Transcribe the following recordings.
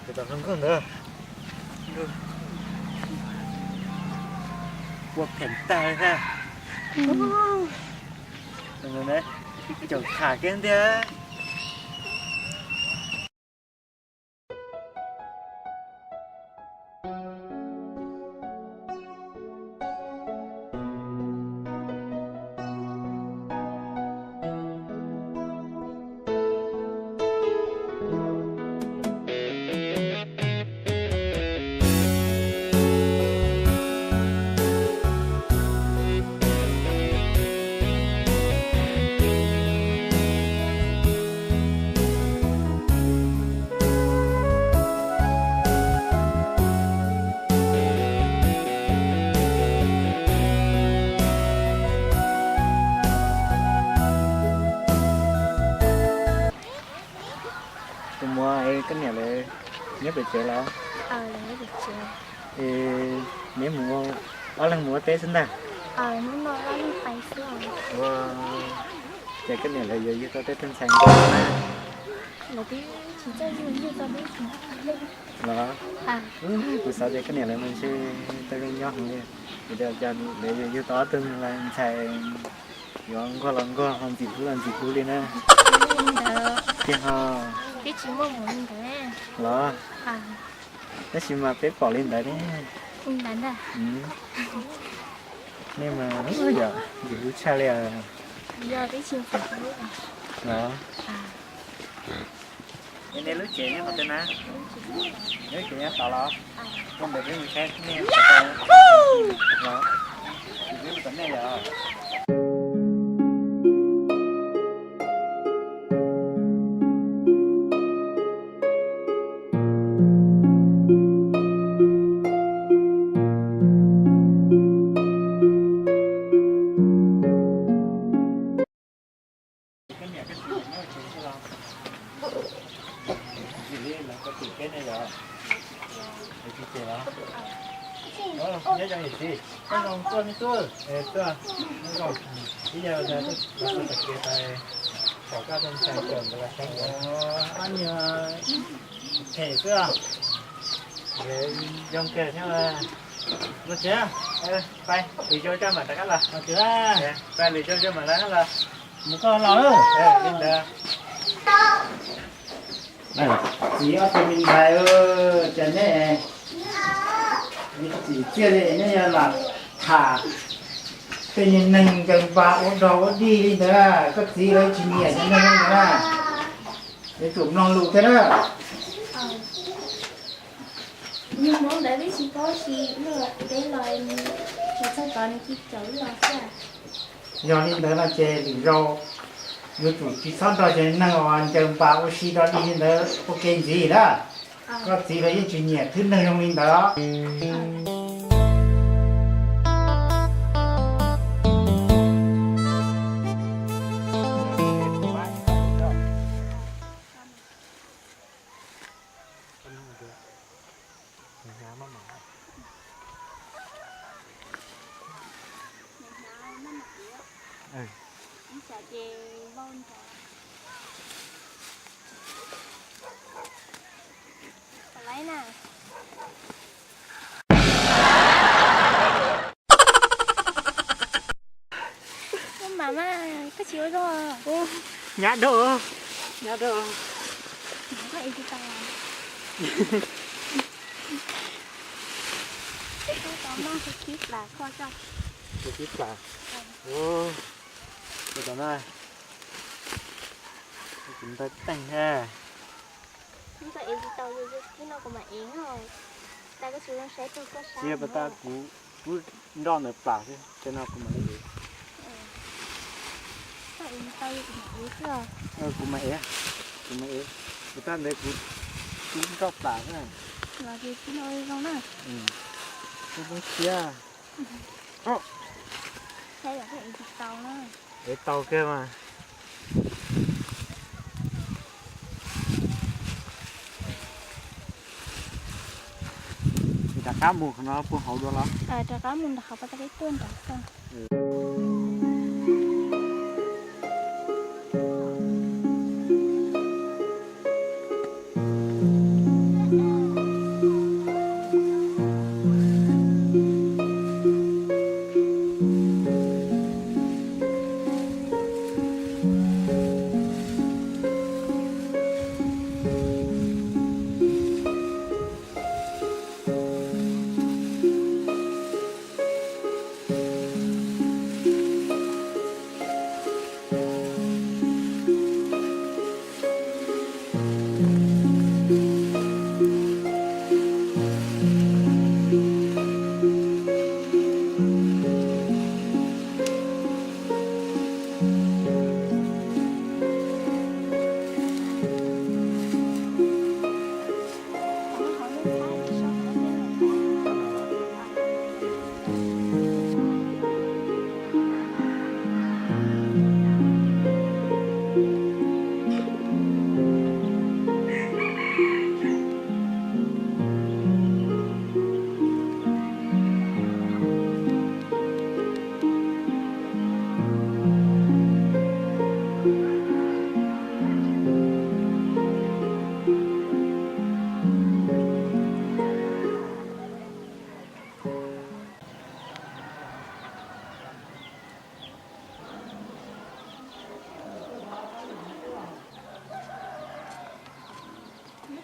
Ces tau zoo nkauj ntawd. Ua phem tag li thiab. Caum tham kiag ntiag. Tus muam, koj niam lawv nyob pem tsev los? Es neb mus, ob leeg mus ua teb xwb ntag? Ua, ces koj niam lawv yuav yug tau tej tug ntxhais nkauj na? Los, kuv xav tias koj niam lawv mas ntshe tau zoo nyob heev li, vim tias lawv yuav yug tau ob tug ntxhais yuav nquag los nquag, ho ntxim hlub los ntxim hlub li na. Tiag ho. Los, tab sis mas peb pom li ntawd ne. Nej mas yog ntxim hlub tshaj li os. Los, nej lub tsev nyob qhov twg na? Lub tsev nyob tod los? Mus ntawd peb mus saib nej, los, peb mus tom nej yom. Koj niam koj txiv lawv nyob tsev xwb los? Ntxim li lawv koj txiv peb ne yom? Lawv tsis pem los? Nyob zoo yawm txiv, nyob zoo tuaj me tub. Tuaj, nyob zoo. Ib yam li los tuaj tom kev pom koj tus ntxhais caum nkawd los saib. Ob niag phem xwb os. Zoo kawg thiab. Los tsev, pais lwm zaus tso mam rov qab los. Pais lwm zaus tso mam rov qab los. Mus koj los. Li ntawd. Txiv ob tug me ntxhais, cas nej txiv txiaj li nej yog lam tham tej niag neeg ncaws npas ua dog ua dig li ntawd, koj txiv lawv tsis nyiam cov neeg li ntawd na. Yuav tsum mloog lus thiab na. Nws hmoov ntawd twb tsis paub si, luag peb los nws tsis txog tod nws cia caum wb los xwb. Yog li ntawd no ces lwm zaus yuav tsum tsis txhob nrog cov neeg uas ncaws npas ua si dog dig li ntawd ua ke ntxiv na. Koj txiv lawv yeej tsis nyiam thwj neeg zoo li ntawd. Ub, mam mas koj tsis ua zog. Nyab dog, nyab dog. Koj ev tsis tau. Noj tus kib plas kho tso. Tus kib plas. Tus tom no. Tus ntawd teeg he. Ntxawg ev tsis tau, yus kib no kuv mam ev no. Tas koj tsis zoo saib tug koj sab. Tsis pas tas, kuv pub nroj ntawd plas xwb, tej no kuv mam li ev. Koj ev tsis tau, kuv mam ev xwb os. Kuv mam ev, kuv mam ev. Kuv tas ntawd kuv pub nroj plas xwb. Los ces kib no zoo na. Zoo zoo siab. Saib yog koj ev tsis tau na. Ev tau kawg mas. Rov qab mus qhov no puag hauv dua los? Rov qab mus nram hauv pas tas peb tuaj nram ko.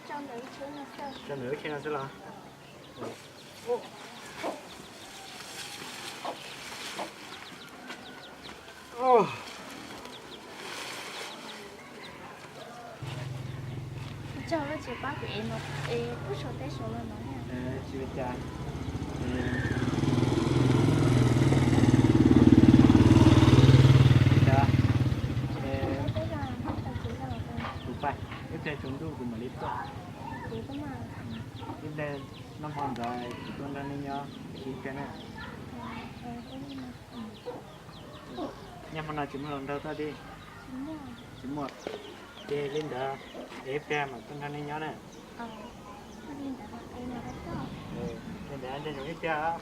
Tso ntawm lub tsheb no xwb los? Tsis ua cas. Kuv pais, ib pliag tsaus ntuj kuv mam li tuaj. Ib pliag noj hmo ntxov kuv tuaj nrog nej nyob ib pliag na. Nyob hmo no tsis muaj hluas nraug tuaj thiab? Tsis muaj. Ces li ntawd, ib pliag mam tuaj nrog nej nyob na. Li ntawd nco ntsoov ib pliag.